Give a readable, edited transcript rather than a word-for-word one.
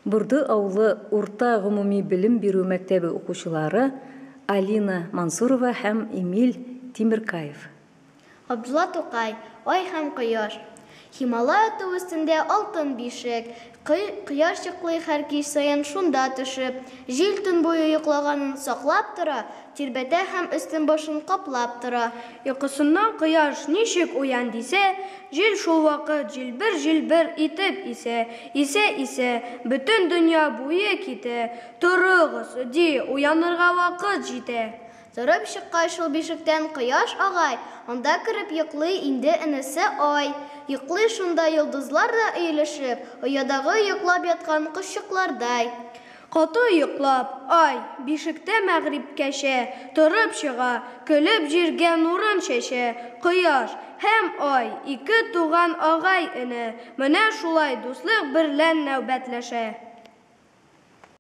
Борды авылы урта гомуми белем бирү мәктәбе укучылары Алина Мансурова һәм Эмиль Тимеркаев. Габдулла Тукай, Ай һәм кояш. Һималая тау өстендә алтын бишек. Кояш йоклый һәр кич саен шунда төшеп. Җил төн буе йоклаганын саклап тора, тирбәтә һәм өстен-башын каплап тора. Йокысыннан кояш ничек уян дисә, җил шул вакыт җилбер-җилбер итеп исә. Исә-исә, бөтен дөнья буе китә. Торыгыз, ди, уянырга вакыт җитә. Торып чыккач шул бишектән кояш агай, анда кереп йоклый инде энесе Ай. Йоклый шунда йолдызлар да өелешеп, оядагы йоклап яткан кошчыклардай. Каты йоклап, Ай, бишектә мәгърибкәчә, торып чыга, көлеп җиргә нурын чәчә. Кояш һәм Ай, ике туган агай-эне, менә шулай дуслык берлән нәүбәтләшә.